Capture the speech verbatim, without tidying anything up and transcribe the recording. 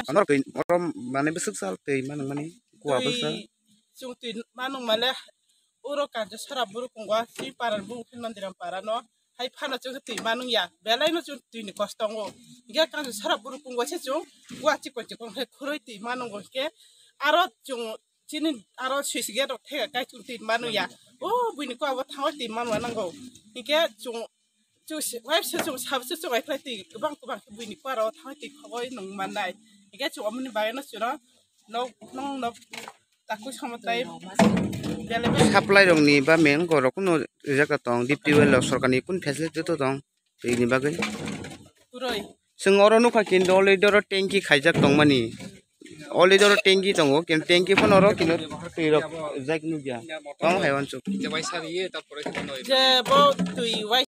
Ano twi oro manwi bwswk sal twi manwng mani kua bwsa. Twi chwng twi manwng male oro kansa sara buruk wngo, twi para ni bumung khe Nandiram para no hai phano chwng twi manwng ya, belai no chwng twi ni kosto wngo. Hinkhe kansa sara buruk wngo se chwng kua chikon chikon khe khurui twi manwng hinkhe aro chwng chini aro switch gate rok thega kai chwng twi manwng ya. O buini kua bo thango twi manma nango. Hinkhe chwng Chwng si-, wife se chwng sabo se chwng ai khlai twi kwbang kwbang khe buini kua rok thangwi twi khogwi nung mannai. Hinkhe chwng omoni bagwi no chwng no nok, nok, nok takui somo tai bele bele. Supply rok ni ba meng go rok no rijak tong, D P well rok sorkar ni kun facility to tong twi ni bagwi. Puroi. Chwng oro nukha khe already oro tanki khaijak tongmani. Already oro tanki tongo, ken tanki phano oro kino twi rok rijak nukya. Tong hai wansuk. Je bo twi wai